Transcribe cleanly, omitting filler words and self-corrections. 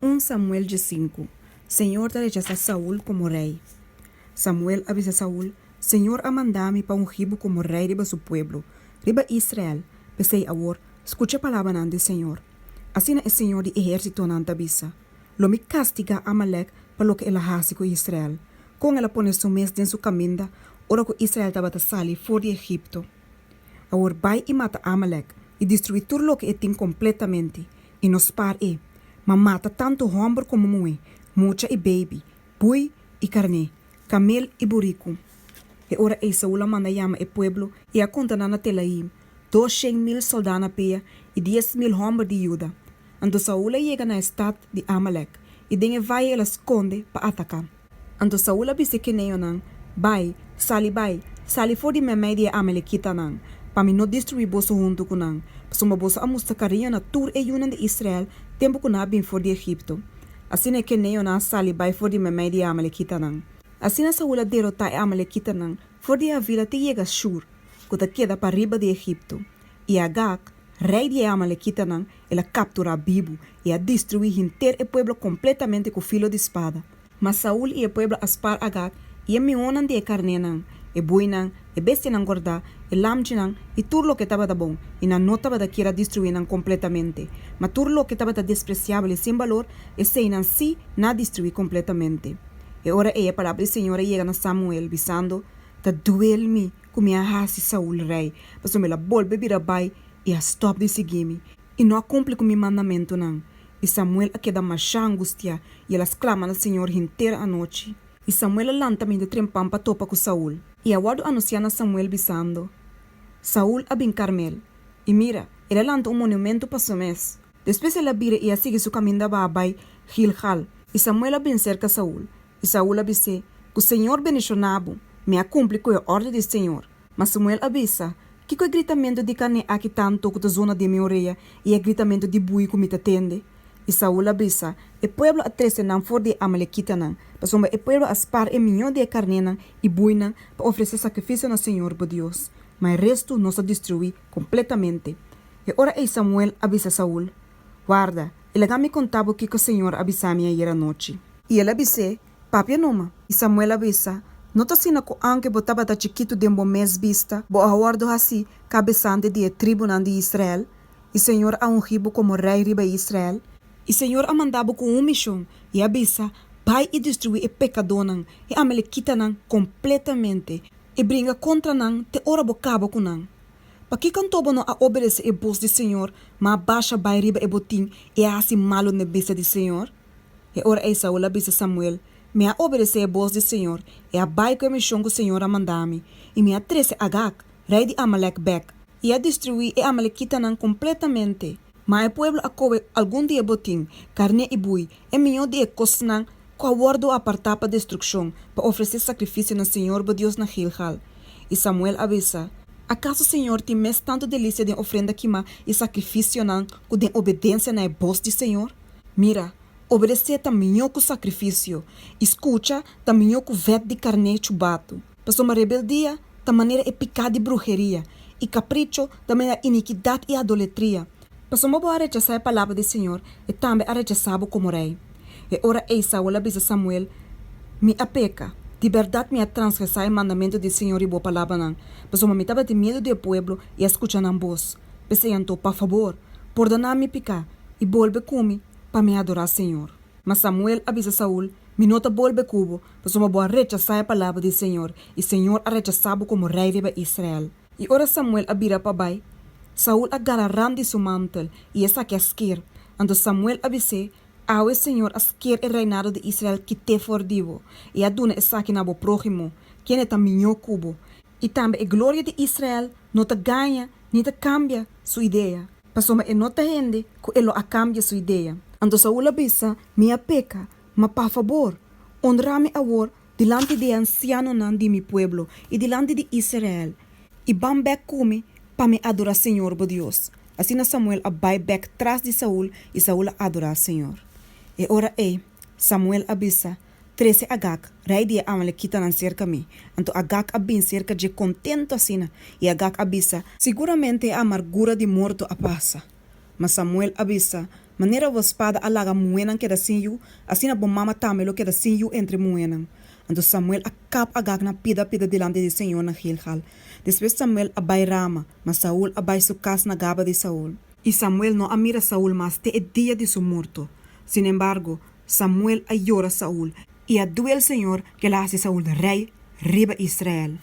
Un Samuel 15, Señor ta rechasá Saul komo rei. Samuel a bisa Saul, Señor a manda mi pa ungí bo komo rei riba su pueblo, riba Israel, p'esei awor, skucha e palabranan di Señor. Asina e Señor di ehérsitonan ta bisa, Lo mi kastigá Amalek pa loke el a hasi ku Israel, kon el a pone su mes den su kaminda ora ku Israel tabata sali for di Egipto. Awor bai i mata Amalek i destruí tur loke e tin kompletamente, i no spar e, ma mata tantu hòmber komo muhé, mucha i beibi, bui i karné, kamel i buriku. E ora ei Saul a manda yama e pueblo i a konta nan na Telaim, 200.000 sòldá na pia i 10.000 hòmber di Juda. Anto Saul a yega na e stat di Amalek, i den e vaye el a skonde pa ataká. Anto Saul a bisa e keneonan, Bai, sali bai, sali for di meimei di e amalekitanan, pa mi no destruí boso huntu ku nan, pasobra boso a mustra kariño na tur e yunan di Israel tempu ku nan a bin for di Egipto. Asina e keneonan a sali bai for di meimei di e amalekitanan. Asina Saul a derotá e amalekitanan for di Havila te yega Shur, ku ta keda pariba di Egipto. I Agag, rei di e amalekitanan, el a kapturá bibu i a destruí henter e pueblo kompletamente ku filo di spada. Ma Saul i e pueblo a spar Agag i e mihónan di e karnénan, e buinan, e bestianan gordá, e lamchinan i tur loke tabata bon, i nan no tabata kier a destruí nan kompletamente. Ma tur loke tabata despresiabel i sin balor, eseinan sí nan a destruí kompletamente. E ora ei e palabra di señor a yega na Samuel, bisando, Ta duel mi ku mi a hasi Saul rei, pasobra el a bolbe bira bai i a stòp di sigui mi, i no a kumpli ku mi mandamentunan. I Samuel a keda mashá angustiá, i el a sklama na señor henter anochi. I Samuel a lanta minta trempan pa topa ku Saul. I a wòrdu anunsiá na Samuel, bisando, Saul a bin Karmel, i mira, el a lanta un monumentu pa su mes. Despues el a bira i a sigui su kaminda baha bai Gilgal. I Samuel a bin serka Saul, i Saul a bis'é, Ku señor bendishoná bo, mi a kumpli ku e òrdu di señor. Ma Samuel a bisa, Kiko e gritamentu di karné aki ta anto ku ta zona den mi orea i e gritamentu di bui ku mi ta tende? I Saul a bisa, E pueblo a trese nan for di e amalekitanan, pasobra e pueblo a spar e mihó di e karnénan i buinan pa ofresé sakrifisio na señor bo Dios, ma e restu nos a destruí kompletamente. E ora ei Samuel a bisa Saul, Warda, i laga mi konta bo kiko señor a bisa mi ayera nochi. I el a bis'é, Papia numa. I Samuel a bisa, No ta asina ku aunke bo tabata chikitu den bo mes bista, bo a wòrdu hasí kabesante di e tribunan di Israel, i señor a ungí bo komo rei riba Israel? I señor a manda bo ku un mishon, i a bisa, Bai i destruí e pekadónan, e amalekitanan, kompletamente, i bringa kontra nan te ora bo kaba ku nan. Pakiko anto bo no a obedesé e bos di señor, ma a basha bai riba e botin i a hasi malu den bista di señor? E ora ei Saul a bisa Samuel, Mi a obedesé e bos di señor i a bai ku e mishon ku señor a manda mi, i mi a trese Agag, rei di Amalek, bèk, i a destruí e amalekitanan kompletamente. Ma e pueblo a kohe algun di e botin, karné i bui, e mihó di e kosnan ku a wòrdu apartá pa destrukshon, pa ofresé sakrifisio na señor bo Dios na Gilgal. I Samuel a bisa, Akaso señor tin mes tantu delisia den ofrenda kimá i sakrifisionan ku den obedensia na e bos di señor? Mira, obedesé ta mihó ku sakrifisio, i skucha ta mihó ku vèt di karné chubatu. Pasobra rebeldia ta manera e piká di bruheria, i kapricho ta manera inikidat i adoletria. Pasobra bo a rechasá e palabra di señor, e tambe a rechasá bo komo rei. E ora ei Saul a bisa Samuel, Mi a peka. Di bèrdat mi a transgresá e mandamentu di señor i bo palabranan, pasobra mi tabatin miedu di e pueblo i a skucha nan bos. P'esei anto, pa fabor, pordoná mi piká i bolbe ku mi pa mi adorá señor. Ma Samuel a bisa Saul, Mi no ta bolbe ku bo, pasobra bo a rechasá e palabra di señor, i señor a rechasá bo komo rei riba Israel. I ora Samuel a bira pa bai, Saul a gara ram di su mantel, i esaki a sker. Anto Samuel a bis'é, Awe señor a sker e reinado di Israel kit'é for di bo, i a duna esaki na bo próhimo, kende ta mihó ku bo. I tambe e gloria di Israel no ta gaña ni ta kambia su idea, pasobra e no ta hende ku e lo a kambia su idea. Anto Saul a bisa, Mi a peka, ma pa fabor, onra mi awor dilanti di e ansianonan di mi pueblo i dilanti di Israel, i ban bèk ku mi pa mi adorá señor bo Dios. Asina Samuel a bai bèk tras di Saul, i Saul a adorá señor. E ora ei, Samuel a bisa, Trese Agag, rei di e amalekitanan, serka mi. Anto Agag a bin serka dje kontentu asina, i Agag a bisa, Siguramente e amargura di morto a pasa. Ma Samuel a bisa, Manera bo spada a laga muhénan keda sin yu, asina bo mama tambe lo keda sin yu entre muhénan. Anto Samuel a kap Agag na pida pida dilanti di señor na Gilgal. Despues Samuel a bai Rama, ma Saul a bai su kas na Gaba di Saul. I Samuel no a mira Saul mas te e dia di su morto. Sinembargo, Samuel a yora Saul, i a duel señor ku el a hasi Saul rei riba Israel.